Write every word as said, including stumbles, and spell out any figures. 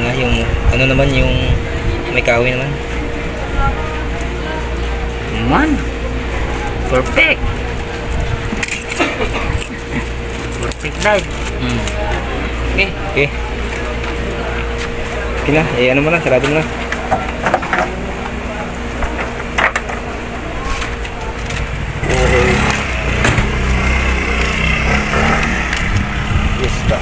Ah, yung ano naman, yung may kahoy naman. Man. Perfect. Perfect, Dad. Hmm. Okay. Okay. Okay na, eh, ano mo na, sarado mo na. Okay. Yes, ka.